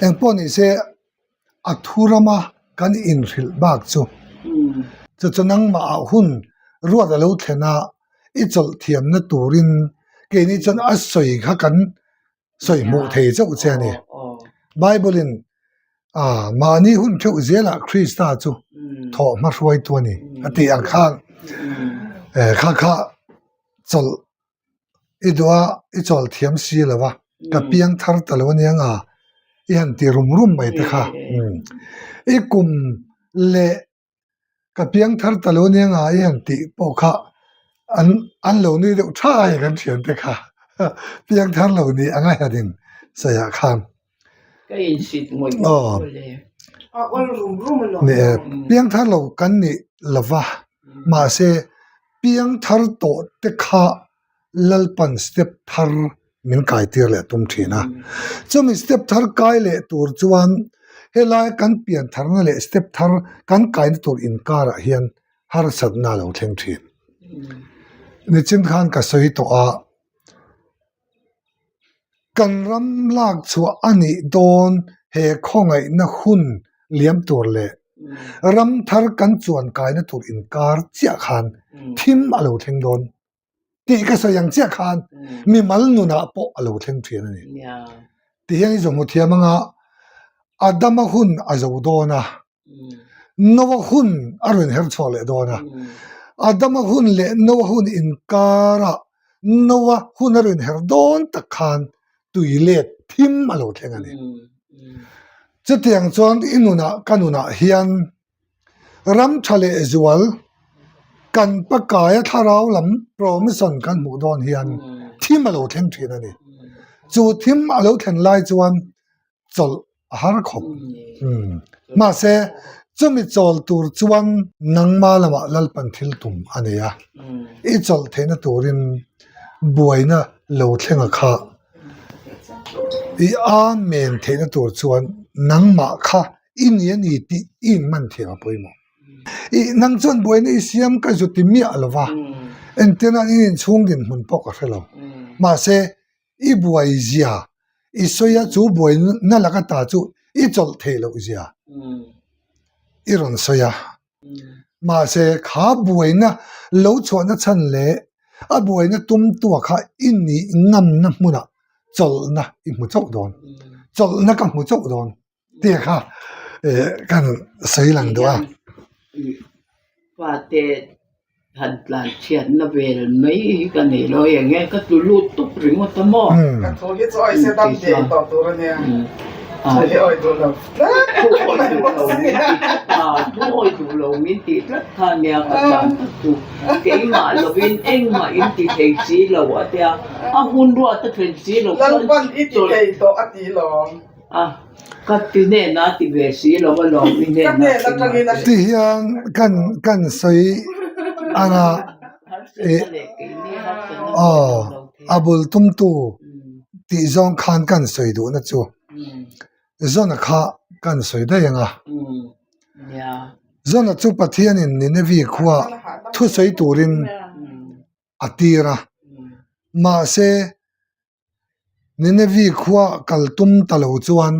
Engpawh ni se a thu rama kan inhrilh bak chu chu chu nangmah ah hun ruat a lo thlen a, i chawlh thiamna turin keini chuan a sawi kha kan sawi hmuh thei chauh che a ni. Bible in mahni hun theuh zelah Krista chu thawh hma hruaitu a ni a tih ang khan kha kha chawlh i duh a i chawl thiam si lo va ka piang thar ta lo ania nga i han ti rum rum mai te kha i kum leh ka piang thar ta lo ania nga i han tih pawh kha an an lo nui deuh thai kan thian te kha piang thar lo ni anga hian in sawi ah khan Ka insit ngawih ngawih le. A awl rum rum alawm. Ni e, piang thar lo kan nih lova mahse piang thar tawh te kha Lalpan step thar min kai tir leh tum thin a. Chumi step thar kai leh tur chuan helai kan pian tharna leh step thar kan kaina tur inkarah hian harsatna a lo thleng thin. Nichin khan ka sawi tawh a. Kan ram lak chhuah a nih dawn he khawngaihna hun liam tur leh ram thar kan chuan kaina tur inkar chiah khan thim a lo thleng dawn tih ka sawi ang chiah khan mimal nunah pawh a lo thleng thin a ni. Tihian i zawhmu thiam anga Adama hun a zo dawn a. Noa hun a rawn her chhuak leh dawn a, Adama hun leh Noa hun inkarah Noa hun a rawn her dawn tak khan tui let thim a lo thleng a ni. Chutiang chuan i nunah ka nunah hian ram tha leh zual kan pakaia thlarau lam promotion kan hmuh dawn hian thim a lo thleng thin a ni. Chu thim a lo thlen lai chuan chawlh a har khawp. Mahse, chumi chawl tur chuan nangma lamah Lalpan thil tum a nei a, i chawlh theihna turin buaina lo thlenga kha i amen theihna tur chuan nangmah kha i ni a ni tih i inhman thiam a pawimawh. I nang chuan buaina i siam ka zu ti miah lo va, engtin a in inchhung dinhmun pawh ka hre lo. Mahse, I buai zia i sawi a, chu buai na laka ta chu i chawlh theih loh zia i rawn sawi a. Mahse, kha buaina lo chhuahna chhan leh a buaina tumtua kha i nih ngamna hmunah chawlhna i hmu chauh dawn. Chawlhna ka hmu chauh dawn. Tih kha kan sawi lang duh a. Fate han tlan chhiatna vel mai hi ka nei lo eng e ka tlu lut tawp ringawt a maw. Ka thu hi chu awi se dam teh tawh tur a nia. Thu hi awi duh lo tlat. Thu awi duh lo min ti tlat a, thu awi duh lo min ti tlat kha nia ka tlan tak chu. Keimah lovin engmah in ti thei si lo a tia, a hun ruat a thlen si lo chuan. Lalpan i ti thei tawh a ti lawm. A, ka ti hnenah ti ve si lo a lawm i hnenah ti mah Ti hian kan kan sawi ang a, ih aw a bul tumtu tih zawng khan kan sawi duhna chu Zona kha kan sawi daih ang a. Zona chu Pathianin Ninevi khua thusawi turin a tir a, mahse Ninevi khua kal tum ta lo chuan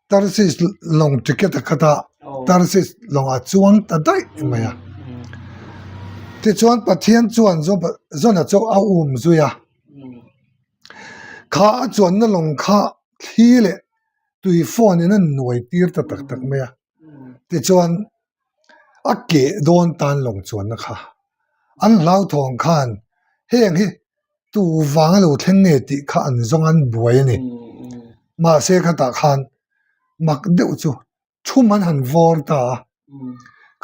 Tarsis lawng ticket a khat a, Tarsis lawngah chuang ta daih mai a. Tichuan Pathian chuan Jona chu a um zui a, kha a chuanna lawng kha thli leh tui phone in a nuai tir ta tak tak mai a. Tichuan a keh dawn tan lawng chuanna kha an hlauthawng khan heng hi Tu vang a lo thleng nge tih kha an zawng an buai a ni. Mahse khatah khan mak deuh chu thum an han vawr ta a,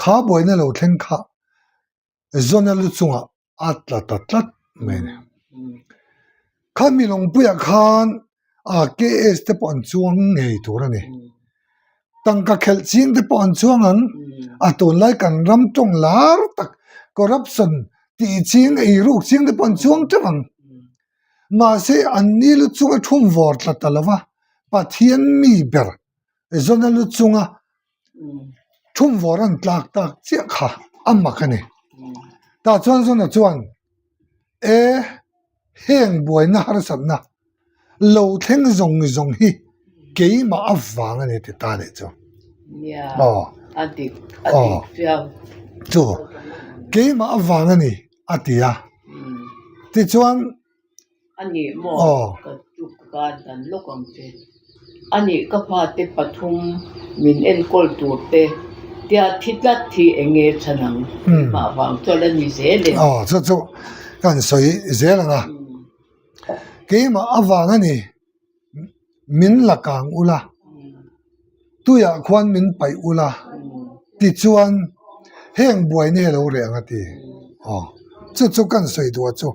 kha buaina lo thleng kha Zona lu chungah a tla ta tlat mai a ni. Kha mi lawngpuiah khan KS te pawh an chuang ngei tur a ni. Tangka khelh ching te pawh an chuang ang. A tunlai kan ram tawng lar tak corruption tih ching eiruk ching te pawh an chuang teuh ang. Mahse an ni lu chunga thum vawr tla ta lo va, Pathian mi ber Zona lu chunga thum vawr an tlak tak chiah kha a mak a ni. Tah chuan Zona chuan e heng buaina harsatna lo thleng zawng zawng hi. Keimah avang a ni ti ta nih chu. Aw. Aw. Chu keimah avang a ni a ti a. Tichuan. A nih maw? Ka chu ka dan lawk ang che. A nih ka fate pathum min enkawl tur te tia thi tlat hi eng nge chhan ang? Keimah avang chuan a ni zel e. Aw chu chu kan sawi zel ang a. Keimah avang a ni. Min la kang ula, tuiah khuan min paih ula tichuan heng buaina hi a lo reh ang a ti. Aw, chu chu kan sawi duh a chu.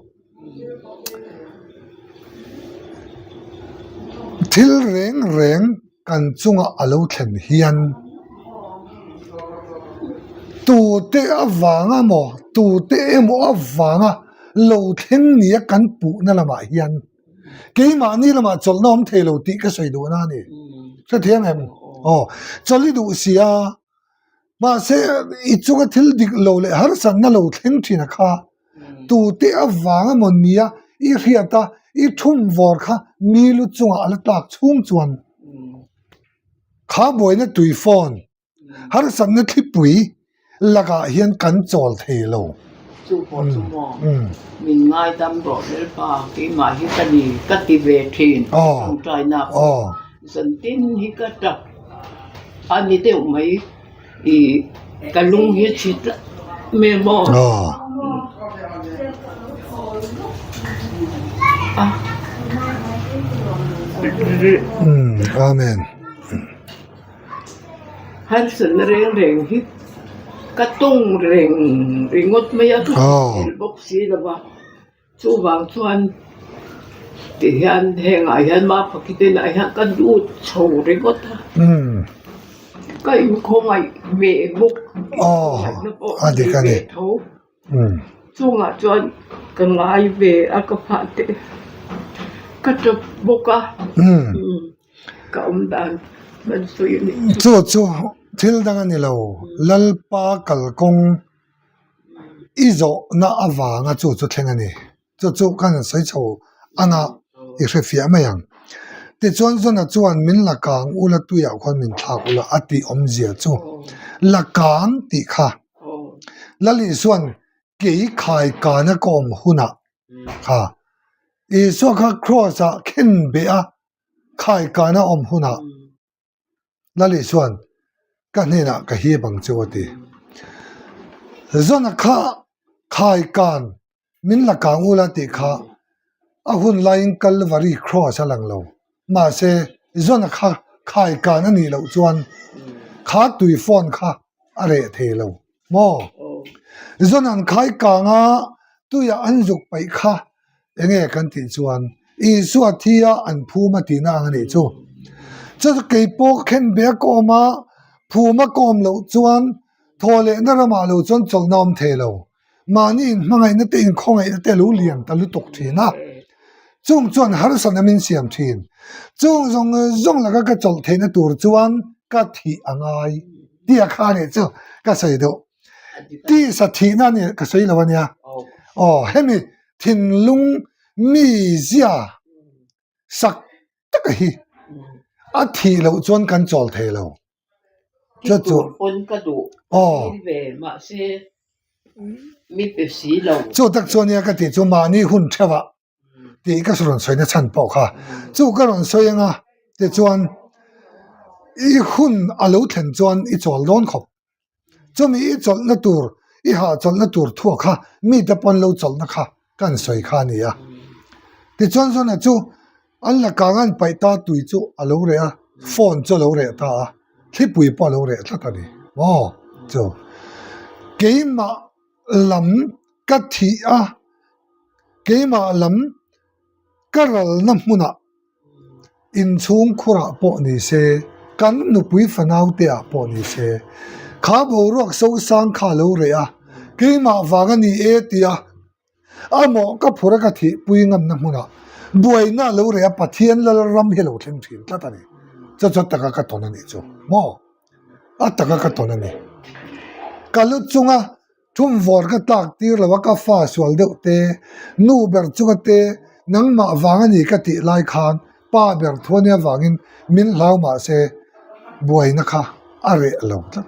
Thil reng reng kan chunga a lo thlen hian tute avanga maw tute emaw avanga lo thleng nia kan puhna lamah hian Keimahni lamah chawlhna awm thei lo tih ka sawi duhna a ni. Hrethiam em? Aw, chawlh i duh si a, mahse i chunga thil dik lo leh harsatna lo thleng thin a kha tute avang emaw nia i hriat a, i thum vawr kha mi lu chungah a la tlak chhung chuan kha buaina tui phone Harsatna thlipui lakah hian kan chawl thei lo. Chu pawh chu maw min ngaidam rawh Lalpa keimah hi ka ni ka ti ve thin tawngtaina pawh zantin hi ka tap a ni deuh mai i ka lung hi a chhi tlat mai maw. Amen. Harsatna reng reng hi ka tawng reng ringawt mai a, ka hmuh bawk si lo va, chuvang chuan tihian hengah hian Mafakite lah hian ka lut chho ringawt a, ka inkhawngaih ve bawk, inkhawngaihna pawh ka nei ve tho. Chungah chuan ka ngai ve a ka phah te ka tawp bawk a ka awm dan hman sawi a nih chu. Chu chu thil dang a ni lo Lalpa kalkawng i zawhna avanga chu chu thleng a ni. Chu chu khan an sawi chho ang a i hrefiah mai ang. Tichuan Zona chuan min la kang ula tuiah khuan min thlak ula a tih awmzia chu la kang tih kha Lal Isua'n kei khai kana ka awm hunah kha Isua kha Kraws ah khen beh a khai kana awm hunah Lal Isua'n ka hnenah ka hip ang cheu a ti. Zona kha khai kan Min la kang ula tih kha a hun laiin Kalvari Cross a lang lo. Mahse, Zona kha khai kan a nih loh chuan kha tui phone kha a reh thei lo maw? Zona'n khai kang a tuia an zuk paih kha enge kan tih chuan Isua thi a an phum a tihna ang a nih chu. Chu chu kei pawh khenbe a kawm a, phum a kawm loh chuan thaw lehna ramah lo chuan chawlhna awm thei lo. Mahni inhmangaihna te inkhawngaihna te a lo lian ta lutuk thin a, chung chuan harsatna min siam thin. Chung zawng zawng laka ka chawlh theihna tur chuan ka thih a ngai tih a kha nih chu ka sawi deuh. Tisa thihna a ni ka sawi lo a nia. Aw hemi thinlung mizia sak taka hi a thih loh chuan kan chawl thei lo. Chu tur pawn ka duh ka thil ve mahse mi pe si lo. Chu tak chuan nia ka tih chu mahni hun theuh ah tih ka rawn sawi na chhan pawh kha chu ka rawn sawi anga tichuan i hun a lo thlen chuan i chawl dawn khawp. Chumi i chawlhna tur, i hahchawlhna tur thuah kha mite pawn lo chawlhna kha kan sawi kha a ni a. Tichuan Zona chu an la kang an paih ta tui chu a lo reh a, phone chu a lo reh ta a, thlipui pawh a lo reh tlat a ni maw chu. Keimah lam ka thih a, keimah lam ka ralna hmunah Inchhung khurah pawh ni se, kan nupui fanau te ah pawh ni se, kha boruak sosang kha a lo reh a, keimah vang a ni e tia a mawh ka phur a ka thihpui ngamna hmunah buaina a lo reh a, Pathian lal ram hi a lo thleng thin tlat a ni. Chu chu taka ka tawn a nih chu maw? A taka ka tawn a ni. Ka lu chunga Thumvawr ka tlak tir lo a, ka fa sual deuh te, nu ber chunga te, nangmah vang a ni ka tih lai khan. Pa ber thu ania vangin min hlau mah se buaina kha a reh lo tlat.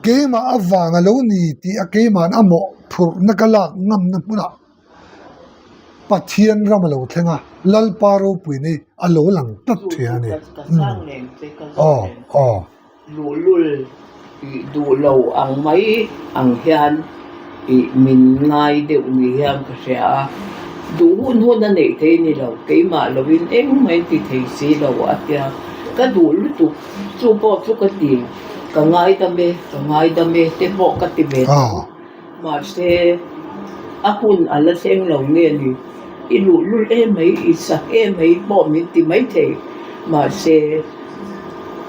Keimah avang a lo ni tih a keima'n a mawhphurhna ka lak ngamna hmunah Pathian ram a lo thleng a, Lalpa ropui nei a lo lang tlat thei a ni. Aw, aw. Luhlul ih duh lo ang mai ang hian ih min ngai deuh ni hian ka hria a, duh hun hun a neih thei ni lo, keimah lovin engmah in ti thei si lo a tia, ka duh lutuk chu pawh chu ka ti, ka ngaidam e, ka ngaidam e te pawh ka ti ve tho. Mahse, a hun a la thleng lo nge ni? I luhlul em mai, i sak em mai pawh min ti maithei. Mahse,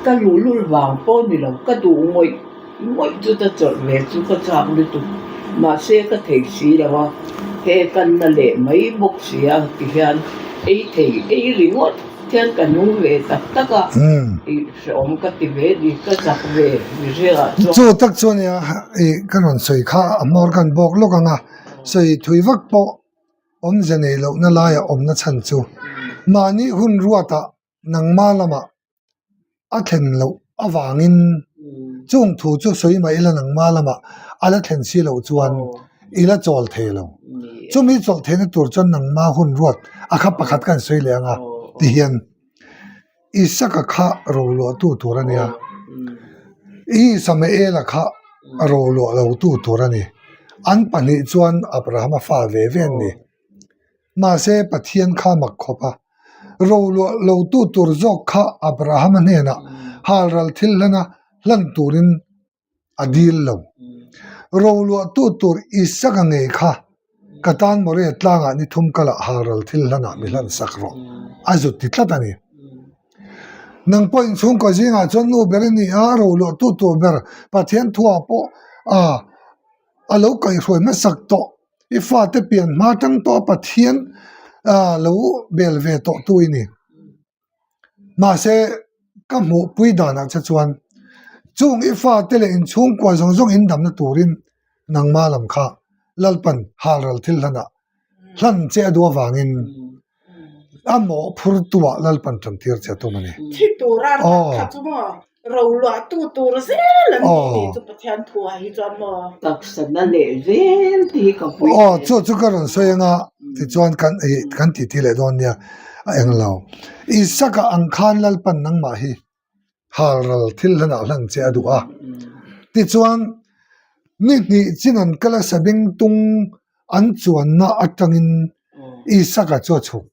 ka luhlul vang pawh ni lo, ka duh ngawih ngawih chu ta chawlh ve chu ka chak lutuk. Mahse, ka thei si lo a, he kan na leh mai bawk si a ti hian ei thei ei ringawt hian ka nung ve tak tak a, i hrehawm ka ti ve ni, ka zak ve mihringah chuan. Chu tak chu ania i ka rawn sawi kha a hmawr kan bawk lawk ang a, sawi thui vak pawh awmze nei lohna laia awmna chhan chu mahni hun ruatah nangma lamah a thlen loh avangin chung thu chu sawi mah ila nangma lamah a la thlen si loh chuan i la chawl thei lo. Chumi chawlh theihna tur chuan nangma hun ruat a kha pakhat kha an sawi leh ang a ti hian Isaka kha roluahtu tur a nia, Isamaela kha roluah lotu tur a ni. An pahnih chuan Abrahama fa ve ve an ni. Mahse, Pathian kha mak khawp a, roluah lotu tur zawk kha Abrahama hnenah halral thil hlana hlan turin a dil lo. Roluahtu tur Isaka ngei kha ka tan Moriah tlangah ni thum kalah halral thil hlanah mi hlan sak rawh, a zut ti tlat a ni. Nang pawh inchhungkaw zingah chuan nu ber i ni a, roluahtu tur ber Pathian thuah pawh a a lo kaihhruai hmasak tawh. I fate pian hma tang tawh a Pathian lo bel ve tawh tu i ni. Mahse, ka hmuhpui danah che chuan chung i fate leh inchhungkua zawng zawng in damna turin nangma lam kha Lalpan halral thil hlanah hlan che a duh avangin A mawhphurtuah Lalpan ṭantir che a tum a ni. Thi tura an rat kha chu maw roluahtu tur zel an ni tih chu Pathian thuah hi chuan maw. Taksa na leh zel tih hi ka pui hle. Aw chu chu ka rawn sawi anga tichuan kan kan titi leh dawn nia a eng lo. Isaka ang khan Lalpan nangmah hi halral thil hlanah hlan che a duh a. Tichuan ni hnih chin an kal a sabeng tung an chuanna atangin Isaka chu a chhuk.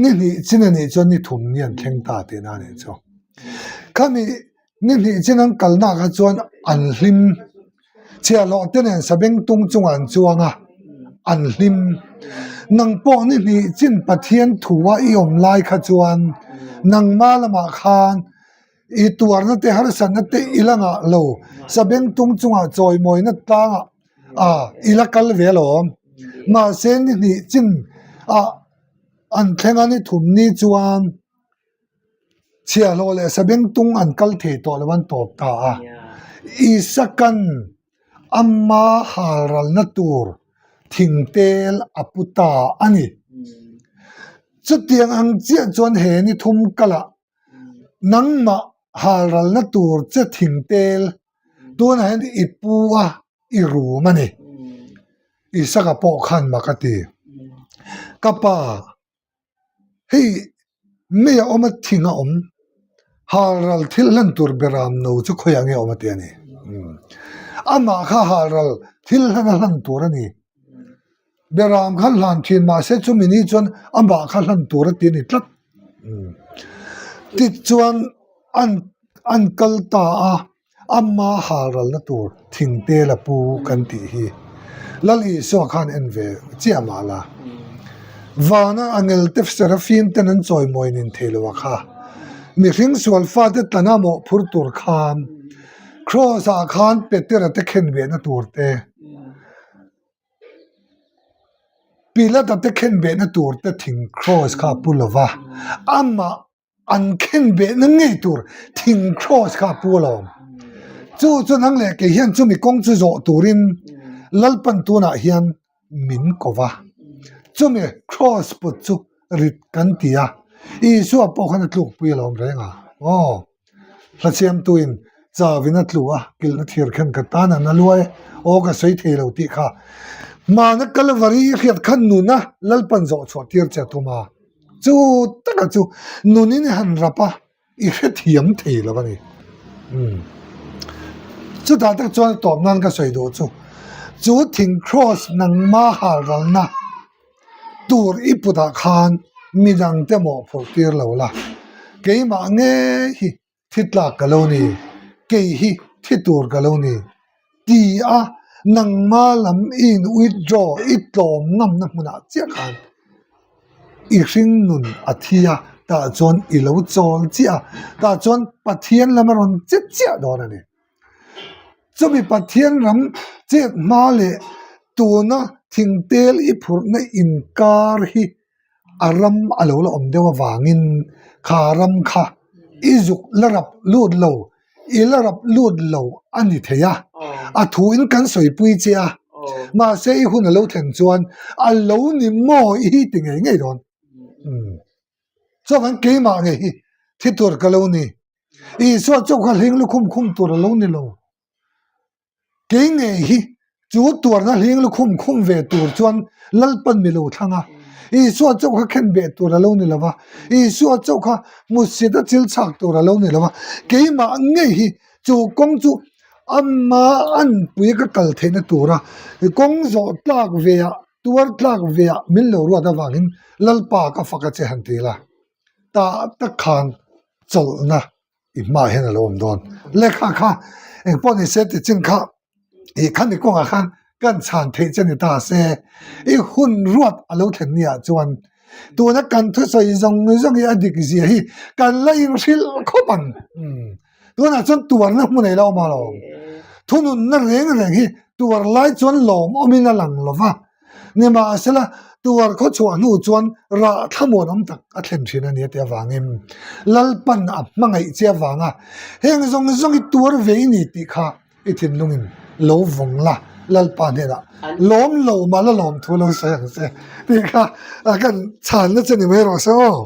Ni hnih chin a nih chuan ni thum ni an thleng ta tihna a nih chu. Khami ni hnih chin an kalna kha chuan an hlim. Chhiahhlawh te nen sabeng tung chungah an chuang a, an hlim. Nang pawh ni hnih chin Pathian thua i awm lai kha chuan nangma lamah khan i tuarna te harsatna te i la ngah lo. Sabeng tung chungah chawimawina tlangah a i la kal ve alawm. Mahse ni hnih chin ah an thleng a ni thum ni chuan Chhiahhlawh leh sabengtung an kal thei tawh lo an tawp ta a. Isakan ama halralna tur thingtel a pu ta a ni. Chutiang ang chiah chuan he ni thum kalah nangmah halralna tur che thingtel tunah hian i pu a, i rum a ni. Isaka pawh khan mak a ti. Ka pa. Hei mei a awm a thing a awm halral thil hlan tur beram no chu khawiah nge awm a ti a ni amah kha halral thil hlan a hlan tur a ni beram kha hlan thin mahse chumi ni chuan amah kha hlan tur a ti a ni tlat tichuan an an kal ta a. Ama halralna tur thingte la pu kan tih hi Lal Isua khan en ve chiah mah la. Vana angel te Serafim ten an chawimawi nin thei lo a kha. Mihring sual fate tlana mawhphur tur khan Kraws ah khan Petera te khen behna tur te, Pilata te khen behna tur te thing Kraws kha a pu lo va. Amah An khen behna ngei tur thing cross kha a pu alawm. Chu chu nang leh kei hian chumi kawng chu zawh turin Lalpan tunah hian min ko va. Chumi cross put chu rit kan ti a. Isua pawh khan a tlukpui a lo awm reng a. Aw. Hlasiamtuin chauin a tlu a, kilhna thir khan ka tan an a luai aw ka sawi thei lo tih kha. Hmana Kalvari i hriat khan nuna Lalpan zawh chhuah tir che a tum a. Chu taka chu nunin i han rap a, i hrethiam thei lo a ni. Umm. Chutah tak chuan tawp nan ka sawi duh chu, chu thing cross nangma halralna tur i putah khan midangte mawhphurh tir lo la, keimah ngei hi thi tlak ka lo ni, kei hi thi tur ka lo ni ti a nangma lam i in withdraw i tlawm ngamna hmunah chiah khan i hring nun a thi a, tah chuan i lo chawl chiah a, tah chuan Pathian lam a rawn che chiah dawn a ni. Chumi Pathian ram chet hma leh tuna thingtel i phurhna inkar hi a ram a lo la awm deuh avangin kha ram kha i zuk la rap lut lo, i la rap lut lo a ni thei a, a thu in kan sawipui che a, mahse i hun a lo thlen chuan a lo ni maw i hi ti ngei ngei dawn. Chuan keimah ngei hi thi tur ka lo ni. Isua chu kha hling lukhum khum tur a lo ni lo. Kei ngei hi chu tuarna hling lukhum khum ve tur chuan Lalpan mi lo thlang a. Isua chu kha khen beh tur a lo ni lo va. Isua chu kha hmusit a chil chhak tur a lo ni lo va. Keimah ngei hi chu kawng chu ama anpui ka kal theihna tura kawng zawh tlak ve ah tuar tlak ve ah min lo ruat avangin Lalpa ka fak a che han ti la. Tah tak khan chawlhna i hmaah hian a lo awm dawn. Lehkha kha engpawh ni se tichin kha ih khami kawngah khan kan chhan theih che ni ta se i hun ruat a lo thlen ni ah chuan tuna kan thusawi zawng zawng hi a dik zia hi kan la inhrilh khawp ang. Tunah chuan tuarna hmun ei lo awm alawm. Thununna reng reng hi tuar lai chuan lawmawmin a lang lo va. Nimahsela, tuar khaw chhuah hnu chuan rah thlamuan awm tak a thlen thin a ni a tih avangin Lalpan a hmangaih che avanga heng zawng zawng i tuar ve i ni tih kha i thinlungin lo vawng la, Lalpa hnenah lawm lo mah la lawm thu lo sawi ang che tih kha kan chhanna che ni mai rawh se aw.